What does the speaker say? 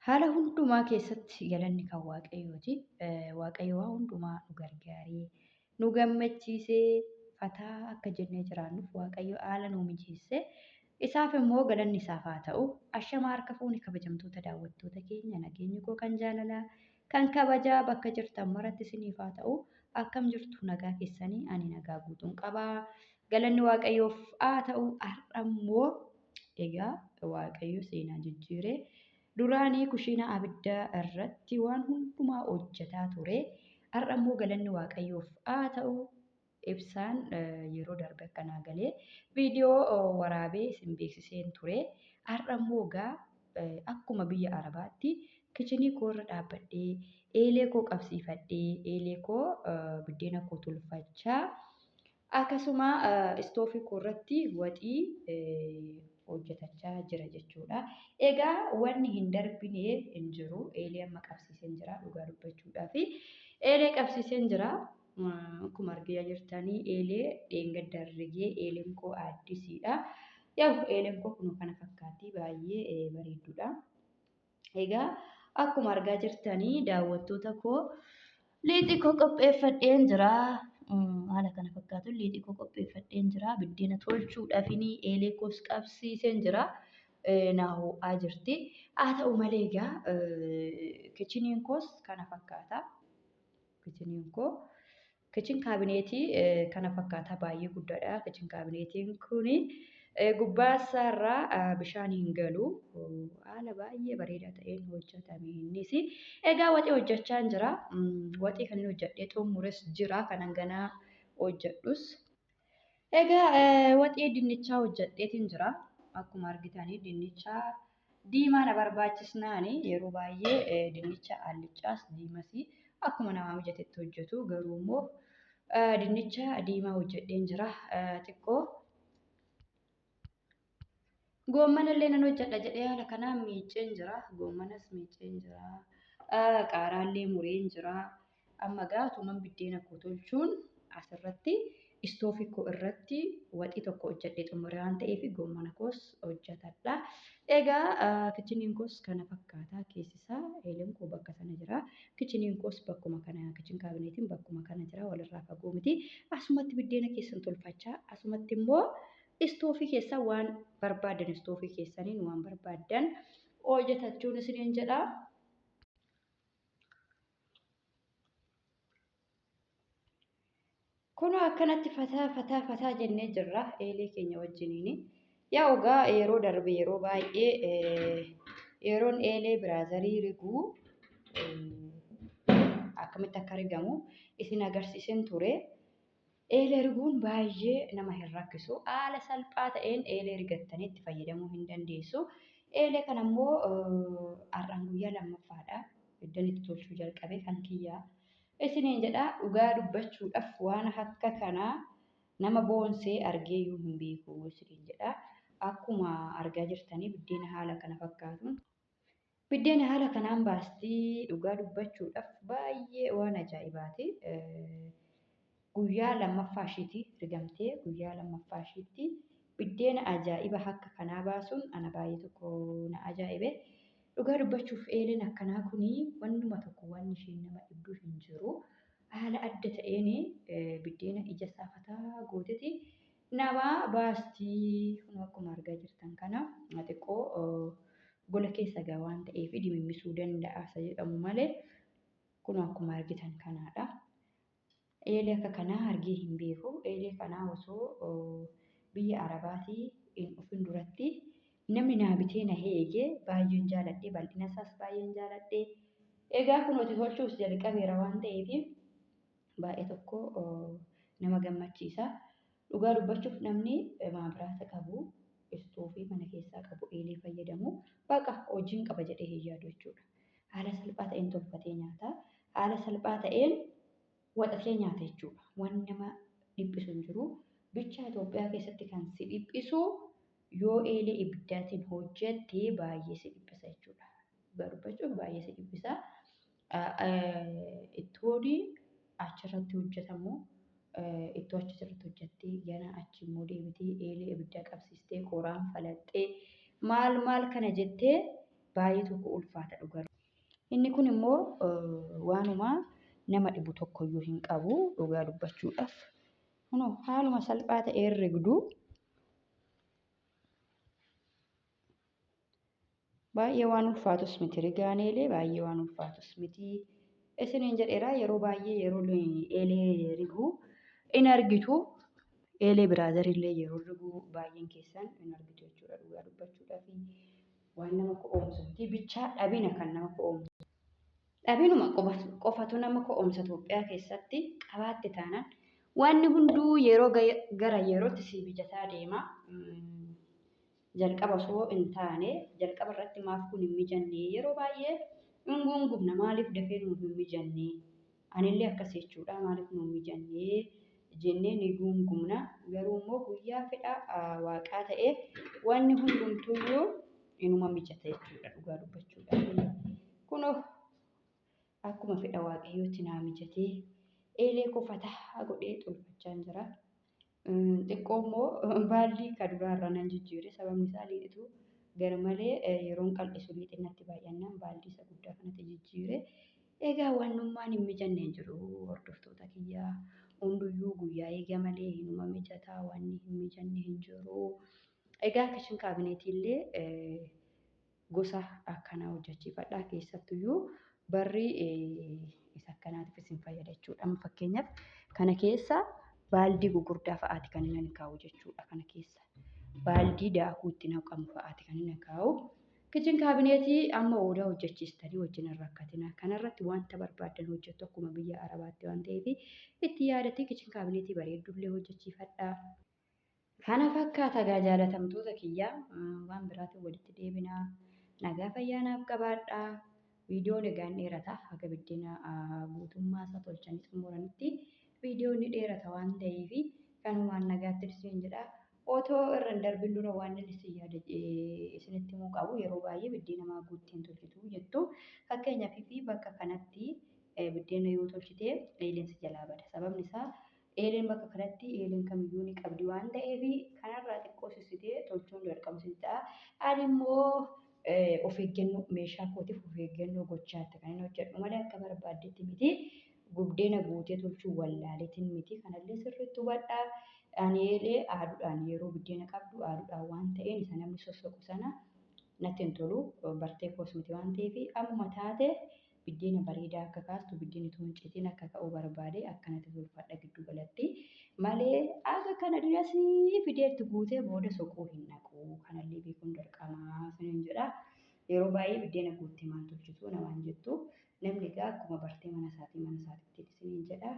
Haala hundumaa keessatti galanni kan Waaqayyooti. Waaqayyo waa hundumaa nu gargaaree, nu gammachiisee, fataa akka jennee jiraannuuf Waaqayyo haala nu mijeesse. Isaaf immoo galanni isaaf haa ta'u. Ashama harka fuuni kabajamtoota daawwattoota keenya nageenyi koo kan jaalalaa, kan kabajaa bakka jirtan maratti isiniif haa ta'u. Akkam jirtu nagaa keessanii ani nagaa guutuun qaba. Galanni Waaqayyoof haa ta'u. Har'a immoo egaa Waaqayyo seenaa jijjiire. Duraanii kushiinaa abiddaa irratti waan hundumaa hojjetaa ture. Har'a immoo galanni Waaqayyoof haa ta'u. Ibsaan yeroo darbe akkanaa galee viidiyoo waraabee isin beeksiseen ture. Har'a immoo egaa akkuma biyya Arabaatti kichinii koo irra dhaabbadhee eelee koo qabsiifadhee eelee koo biddeena koo tolfachaa akkasuma istoofii koo irratti waxii hojjetachaa jira jechuudha. Egaa wanni hin darbine hin jiru. Eelee amma qabsiiseen jira dhugaa dubbachuudhaaf. Eelee qabsiiseen jira. Akkuma argaa jirtanii eelee dheengadda rigee eeleen koo addisiidha. Yaa'u eeleen koo kunoo kana fakkaatti baay'ee bareedduudha. Egaa akkuma argaa jirtanii daawwattoota koo liixii koo qopheeffadheen jira. Haala kana fakkaatuun liixii koo qopheeffadheen jira. Biddeena tolchuudhaafini eelee koos qabsiiseen jira. Naa ho'aa jirti. Haa ta'u malee egaa kichiniin koos kana fakkaata. Kichiniin koo kichin kaabineetii kana fakkaata baay'ee guddaadha. Kichin kaabineetiin kuni gubbaa isaarraa bishaan hin galu. Haala baay'ee bareedaa ta'een hojjetame innis. Egaa waxii hojjechaa jira. Waxii kan inni hojjedhee xumures jira. Kanan ganaa hojjedhus. Egaa waxii dinnichaa hojjedheetiin jira. Akkuma argitanii dinnichaa diimaa na barbaachisnaani yeroo baay'ee dinnicha alliccaas diimas akkuma namaa mijatetti hojjetu garuu immoo dinnicha diimaa hojjedheen jira xiqqoo. Goommana illee nan hojjedha jedhee haala kanaan miicceen jira. Goommanas miicceen jira. Qaaraallee mureen jira. Amma egaa utuman biddeena koo tolchuun asirratti istoofii koo irratti waxii tokko hojjedhee xumure waan ta'eef goommana koos hojjetadha. Egaa kichiniin koos kana fakkaata keessi isaa eeleen koo bakka sana jira. Kichiniin koos bakkuma kana kichin kaabineetiin bakkuma kana jira walirraa fagoo miti. Asumatti biddeena keessan tolfachaa asumatti immoo istoofii keessa waan barbaaddan istoofii keessaniin waan barbaaddan hojjetachuun isiniin jedha. Kunoo akkanatti fataa fataa fataa jennee jirra eelee keenya wajjiniini. Yaa ogaa yeroo darbe yeroo baay'ee yeroon eelee biraazarii riguu akkamitti akka rigamu isin agarsiiseen ture. Eelee riguun baay'ee nama hin rakkisu. Haala salphaa ta'een eelee rigattanii itti fayyadamuu hin dandeessu. Eelee kana immoo har'aan guyyaa lammaffaadha. Iddoon itti tolchuu jalqabe kan kiyyaa. Isiniin jedha dhugaa dubbachuudhaaf waan akka kanaa nama boonsee argeeyyuu hin beeku isiniin jedha. Akkuma argaa jirtanii biddeena haala kana fakkaatuun. Biddeena haala kanaan baasti dhugaa dubbachuudhaaf baay'ee waan ajaa'ibaati. Guyyaa lammaffaa ishiiti rigamtee guyyaa lammaffaa ishiitti biddeena ajaa'iba akka kanaa baasuun ana baay'ee tokko na ajaa'ibe. Dhugaa dubbachuuf eeleen akkanaa kuni wannuma tokko wanni isheen nama dhibdu hin jiru. Haala adda ta'een biddeena ija isaa fataa gooteti nama baasti. Kun akkuma argaa jirtan kana xiqqoo gola keessa gaa waan ta'eef dimimmisuu danda'a isa jedhamu malee kun akkuma argitan kanaadha. Eelee akka kanaa argee hin beeku. Eelee kanaa osoo biyya Arabaatii hin dhufin duratti namni naa bitee na eege baay'een jaaladhe. Bal'ina isaas baay'een jaaladhe. Egaa kunooti tolchuus jalqabeera waan ta'eef baay'ee tokko nama gammachiisa. Dhugaa dubbachuuf namni maabiraata qabu, istoofii mana keessaa qabu eelee fayyadamu baqa hojiin qaba jedhee hin yaadu jechuudha. Haala salphaa ta'een tolfatee nyaata. Haala salphaa ta'een waxatee nyaata jechuudha. Waan nama dhiphisu hin jiru. Bichaa Itoophiyaa keessatti kan si dhiphisu yoo eelee ibiddaatiin hojjette baay'ee si dhiphisa jechuudha. Dhugaa dubbachuuf baay'ee si dhiphisa. Ittoon achirratti hojjetamu ittoo achirratti hojjettee gana achi immoo deebitee eelee ibiddaa qabsiistee qoraan falaxxee maal maal kana jettee Baay'ee tokko ulfaata dhugaa. Inni kun immoo waanuma nama dhibu tokkoyyuu hin qabu dhugaa dubbachuudhaaf. Kunoo haaluma salphaa ta'een rigdu. Baay'ee waan ulfaatus miti rigaan eelee baay'ee waan ulfaatus miti. Isiniin jedheera yeroo baay'ee yeroo eelee riguu in argitu. Eelee biraazarillee yeroo riguu baay'een keessan in argitu jechuudha dhugaa dubbachuudhaaf. Waan nama ko'oomsu miti bichaa dhabina kan nama ko'oomsu. Dhabinuma qofatu nama ko'oomsa Itoophiyaa keessatti qabaatte taanaan wanni hunduu yeroo gara yerootti sii mijataa deema. Jalqaba osoo hin taane jalqaba irratti maaf kun hin mijanne yeroo baay'ee hin guungumna maaliif dafee nuuf hin mijanne anillee akkas jechuudha maaliif nuuf mijanne jennee ni guungumna garuu immoo guyyaa fedha waaqaa ta'e wanni hundumtuyyuu inuma mijata jechuudha dhugaa dubbachuudhaaf kunoo akkuma fedha waaqayyootti naa mijatee eelee koo fataa godhee tolfachaan jira. Xiqqoo immoo baaldii ka duraarra nan jijjiire sababni isaa liixitu garmalee yeroon qal'isu liixin natti baay'annaan baaldii isa guddaa kanatti jijjiire. Egaa wannummaan hin mijanne hin jiru hordoftoota kiyyaa hunduyyuu guyyaa eega malee hinuma mijataa wanni hin mijanne hin jiru. Egaa kishin kaabineetii illee gosa akkanaa hojjechiifadhaa keessattuyyuu barri isa akkanaatiif isin fayyada jechuudha. Amma fakkeenyaaf kana keessa baaldii gugurdaa fa'aati kan inni kaa'u jechuudha. Kana keessa baaldii daakuu itti naqamu fa'aati kan inni kaa'u. Kichin kaabineetii amma oodaa hojjechiistanii wajjin hin rakkatina. Kanarratti wanta barbaaddan hojjettu akkuma biyya Arabaatti waan ta'eef itti yaadatii kichin kaabineetii bareeddullee hojjechiifadhaa. Kana fakkaata egaa jaalatamtoota kiyya waan biraatiin walitti deebina. Nagaa fayyaa naaf qabaadhaa. Viidiyoon egaa hin dheerata haga biddeena guutummaa isaa tolchanii xumuranitti viidiyoon ni dheerata waan ta'eef kanumaan nagaatti isin jedha. Otoo irra hin darbin dura waan inni isin yaada isinitti himuu qabu yeroo baay'ee biddeena maa guuttee hin tolchitu jettu. Fakkeenyaaf fi bakka kanatti biddeena yoo tolchite eeleen si jalaa bada. Sababni isaa Eeleen bakka kanatti eeleen kamiyyuu ni qabdi waan ta'eef kanarraa xiqqoo sissitee tolchuun dirqama sitti ta'a. Ani immoo of eeggannoo meeshaa kootiif of eeggannoo gochaatti kan inni hojjedhu malee akka barbaaddetti miti. Gubdeena guutee tolchuu wallaaleetiin miti. Kanallee sirriitti hubadhaa. Ani eelee aaduudhaan yeroo biddeena qabdu aaduudhaan waan ta'een isa namni sossoqu sana natti hin tolu. Bartee koos miti waan ta'eef ammuma taate Biddeena bareedaa akka kaastu biddeenni utuu hin citin akka ka'u barbaade akkanatti tolfadha giddu galatti malee akka kana dirasii fidee itti guutee booda soquu hin dhaqu kanallee beekuun dirqama isiniin jedha. Yeroo baay'ee biddeena guuttee maal tolchitu namaan jettu namni egaa akkuma bartee mana isaatii mana isaatitti isiniin jedha.